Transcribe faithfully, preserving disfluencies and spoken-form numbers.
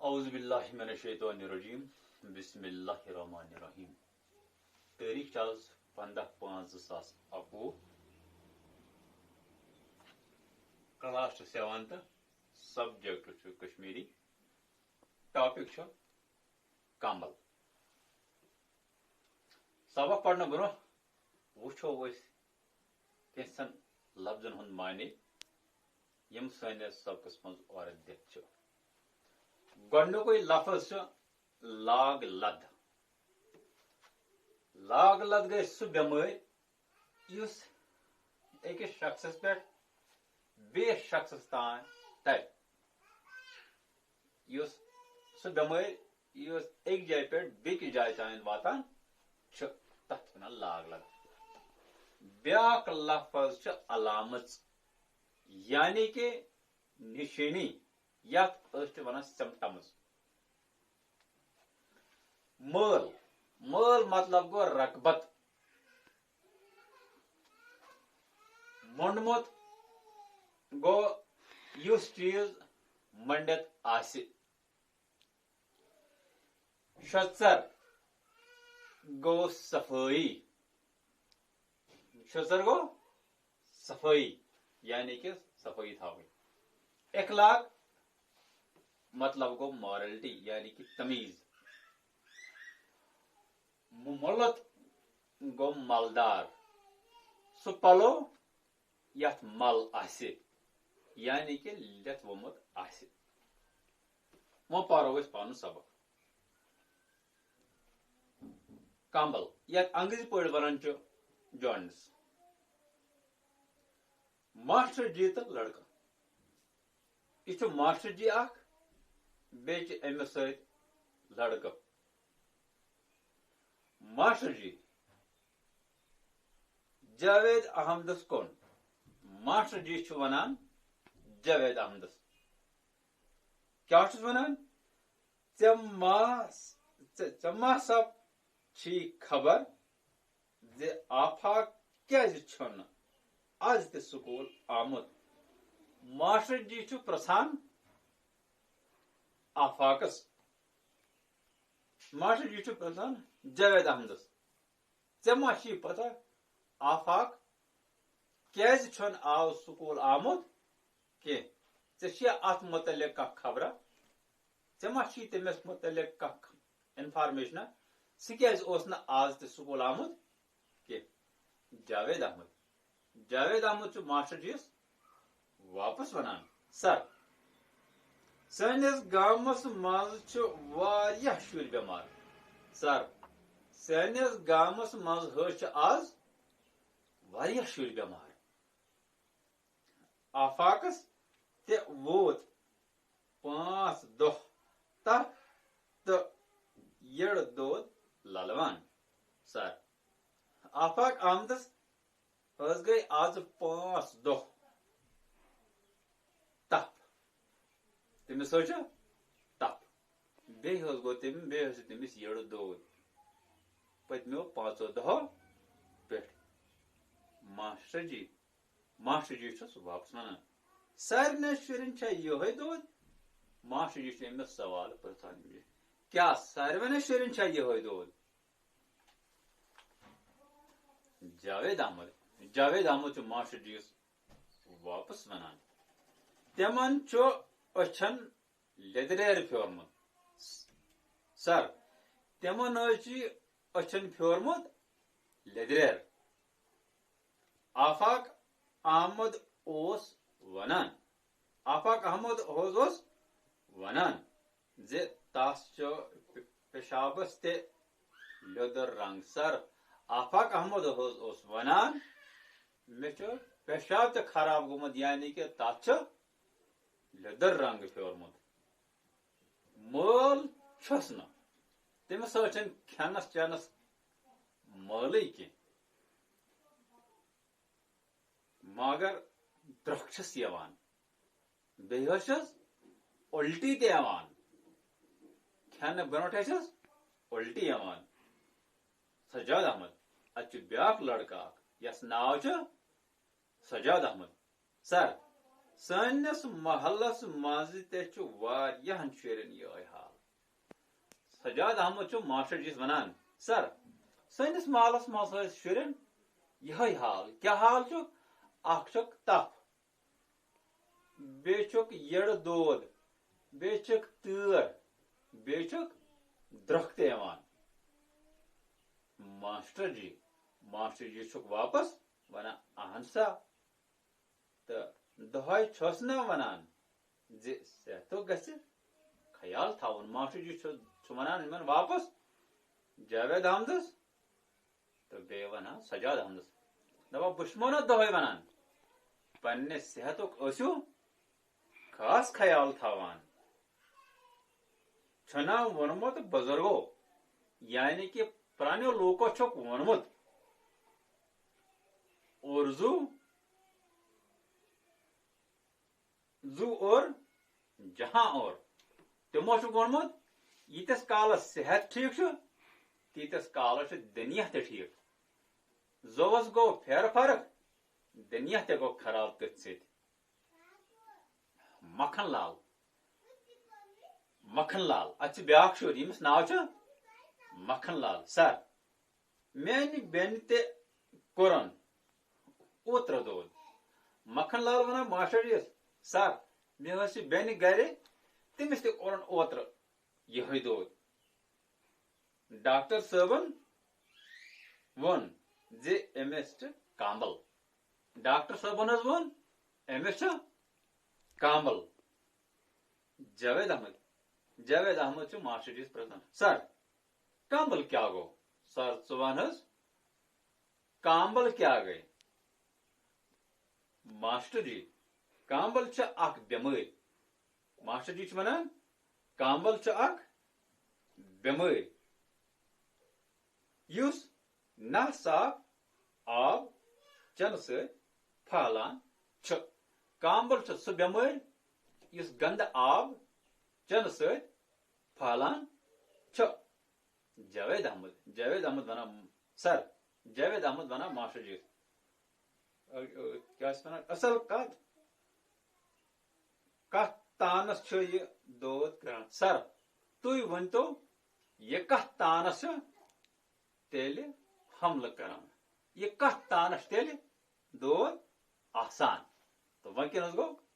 اعوذ باللہ من الشیطان الرجیم۔ بسم اللہ الرحمن الرحیم۔ تٲریٖخ چھِ آز پنٛداہ پانٛژھ زٕ ساس اَکوُہ۔ کلاس چھُ سیونتھ، سبجیکٹ چھُ کشمیری، ٹاپک چھُ کمبل۔ سبق پرنہٕ برونٛہہ وٕچھو أسۍ کینٛژن لفظن ہُنٛد معنی، یِم سٲنِس سبقس منٛز اورٕ دِتھ چھِ۔ گۄڈٕنیُکُے لفظ چھُ لاگ لد۔ لاگ لد گٔے سُہ بٮ۪مٲرۍ، یُس أکِس شخصس پٮ۪ٹھ بیٚیِس شخصس تام ترِ۔ یُس سُہ بٮ۪مٲرۍ، یُس أکۍ جایہِ پٮ۪ٹھ بیٚکِس جایہِ تام واتان چھُ، تَتھ چھِ وَنان لاگ لد۔ بیٛاکھ لفظ چھُ علامژ، یعنی کہِ نِشٲنی، یَتھ أسۍ چھِ وَنان سمپٹمز۔ مٲل، مٲل مطلب گوٚو رغبت۔ مۄنڈمُت گوٚو یُس چیٖز مٔنڈِتھ آسہِ۔ شۄژر گوٚو صفٲیی۔ شۄژر گوٚو صفٲیی، یعنی کہِ صفٲیی تھاوٕنۍ۔ اخلاق مطلب گوٚو مارلٹی، یعنی کہِ تمیٖز۔ مُملت گوٚو ملدار۔ سُہ پلو یتھ مل آسہِ، یعنی کہِ لٮ۪تھ ووٚمُت آسہِ۔ وۄنۍ پرو أسۍ پنُن سبق۔ کمبل، یتھ انگریزی پٲٹھۍ ونان چھِ جونڈس۔ ماسٹر جی تہٕ لڑکہٕ۔ یہِ چھُ ماسٹر جی اکھ، بیٚیہِ چھِ أمِس سۭتۍ لڑکہٕ۔ ماسٹر جی جاوید احمدس کُن۔ ماسٹر جی چھُ ونان جاوید احمدس، کیٛاہ چھُس ونان؟ ژےٚ ما، ژےٚ، ژےٚ ما سا چھی خبر زِ آفاق کیازِ چھُنہٕ از تہِ سکوٗل آمُت؟ ماسٹر جی چھُ پرژھان آفاقس۔ ماسٹر جی چھُ پرژھان جاوید احمدس، ژےٚ ما چھِی پتہ آفاق کیازِ چھُنہٕ آز سکوٗل آمُت کینٛہہ؟ ژےٚ چھِیا اتھ متعلق کانٛہہ خبرا؟ ژےٚ ما چھِی تٔمِس متعلق کانٛہہ انفارمیشنا؟ سُہ کیازِ اوس نہٕ آز تہِ سکوٗل آمُت کینٛہہ؟ جاوید احمد۔ جاوید احمد چھُ ماسٹر جیَس واپس ونان، سر، سٲنِس گامس منٛز چھِ واریاہ شُرۍ بٮ۪مار۔ سر، سٲنِس گامس منٛز حظ چھِ آز واریاہ شُرۍ بٮ۪مار۔ آفاقس تہِ ووت پانٛژھ دۄہ تپھ تہٕ یٔڑ دود للوان۔ سر، آفاق احمدس حظ گٔے آز پانٛژھ دۄہ تپھ۔ تٔمِس حظ چھُ تپھ۔ بیٚیہِ حظ گوٚو تٔمۍ، بیٚیہِ حظ چھُ تٔمِس یٔڑ دود پٔتمیو پانٛژو دۄہو پٮ۪ٹھ۔ ماسٹر جی، ماسٹر جی چھُس واپس ونان، سارنٕے شُرٮ۪ن چھا یِہوٚے دود؟ ماسٹر جی چھُ أمِس سوال پرژھان، کیٛاہ سارنٕے شُرٮ۪ن چھا یِہوٚے دود؟ جاوید احمد، جاوید احمد چھُ ماسٹر جیَس واپس ونان، تِمن چھُ أچھن لیدریر پھیورمُت۔ سر، تِمن حظ چھُ أچھن پھیورمُت لیدریر۔ آفاق احمد اوس ونان، آفاق احمد حظ اوس ونان زِ تس چھُ پِ-، پیشابس تہِ لیٚدُر رنگ۔ سر، آفاق احمد حظ اوس ونان، مےٚ چھُ پیشاب تہِ خراب گوٚمُت، یعنی کہِ تتھ چھُ لیٚدُر رنگ پھیورمُت۔ مٲل چھُس نہٕ، تٔمِس حظ چھُنہٕ کھٮ۪نس چٮ۪نس مٲلٕے کینٛہہ، مگر درٛۄکھ چھَس یِوان، بیٚیہِ حظ چھَس اُلٹی تہِ یِوان، کھٮ۪نہٕ برونٛٹھ حظ چھَس اُلٹی یِوان۔ سجاد احمد، اَتہِ چھُ بیٛاکھ لڑکہٕ اکھ، یَس ناو چھُ سجاد احمد۔ سر، سٲنِس محلس منٛز تہِ چھُ واریاہن شُرٮ۪ن یِہوٚے حال۔ سجاد احمد چھُ ماسٹر جِیَس ونان، "سر، سٲنِس محلس منٛز ٲسۍ شُرٮ۪ن یِہوٚے حال۔" کیٛاہ حال چھُ؟ اکھ چھُکھ تپھ، بیٚیہِ چھُکھ یٔڑ دود، بیٚیہِ چھُکھ تۭر، بیٚیہِ چھُکھ درٛۄکھ تہِ یِوان۔ ماسٹر جی، ماسٹر جی چھُکھ واپس ونان، "اہن سا۔" تہٕ دۄہے چھُس نہ ونان زِ صحتُک گژھِ خیال تھاوُن۔ ماسٹر جی چھُ، چھُ ونان یِمن واپس، جاوید احمدس تہٕ بیٚیہِ ونان سجاد احمدس، دپان، "بہٕ چھُسمو نہ دۄہے ونان، پننہِ صحتُک ٲسِو خاص خیال تھاوان۔" چھُنہ ووٚنمُت بزرگو، یعنی کہِ پرانیو لوٗکو چھُکھ ووٚنمُت، "اورزو زو اور جہاں اور۔" تِمو چھُکھ ووٚنمُت، ییٖتِس کالس صحت ٹھیٖک چھُ، تیٖتِس کالس چھُ دُنیا تہِ ٹھیٖک۔ زووس گوٚو پھیرٕ فرق، دُنیا تہِ گوٚو خراب تٔتھۍ سۭتۍ۔ مکھن لال، مکھن لال، اتھ چھُ بیٛاکھ شُر، ییٚمِس ناو چھُ مکھن لال۔ سر، میانہِ بیٚنہِ تہِ کوٚرُن اوترٕ دود۔ مکھن لال ونان ماسٹر جِیَس، "سر، مےٚ ٲس یہِ بیٚنہِ گرِ، تٔمِس تہِ کوٚرُن اوترٕ یِہوٚے دود۔ ڈاکٹر صٲبن ووٚن زِ أمِس چھِ کامبل۔" ڈاکٹر صٲبن حظ ووٚن، "أمِس چھِ کامبل۔" جاوید احمد، جاوید احمد چھُ ماسٹر جِیَس پرژھان، "سر، کامبل کیٛاہ گوٚو؟ سر، ژٕ وَن حظ، کامبل کیٛاہ گٔے؟" ماسٹر جی، کامبل چھِ اکھ بٮ۪مٲرۍ۔ ماسٹر جی چھُ وَنان، کامبل چھُ اکھ بٮ۪مٲرۍ، یُس ناصاف آب چنہٕ سۭتۍ پھٔہلان چھُ۔ کامبل چھُ سُہ بٮ۪مٲرۍ، یُس گندٕ آب چنہٕ سۭتۍ پھٔہلان چھُ۔ جاوید احمد، جاوید احمد ونان، سر، جاوید احمد ونان ماسٹر جی، ٲ، ٲ، کیٛاہ چھِ ونان، اصل کتھ، کتھ تانس چھُ یہِ دود کران؟ سر، تُہۍ ؤنۍتو، یہِ کتھ تانس چھُ تیٚلہِ حملہٕ کران؟ یہِ کتھ تانس چھُ تیٚلہِ دود آسان؟ تہٕ وۄنۍ کیٛاہ حظ گوٚو؟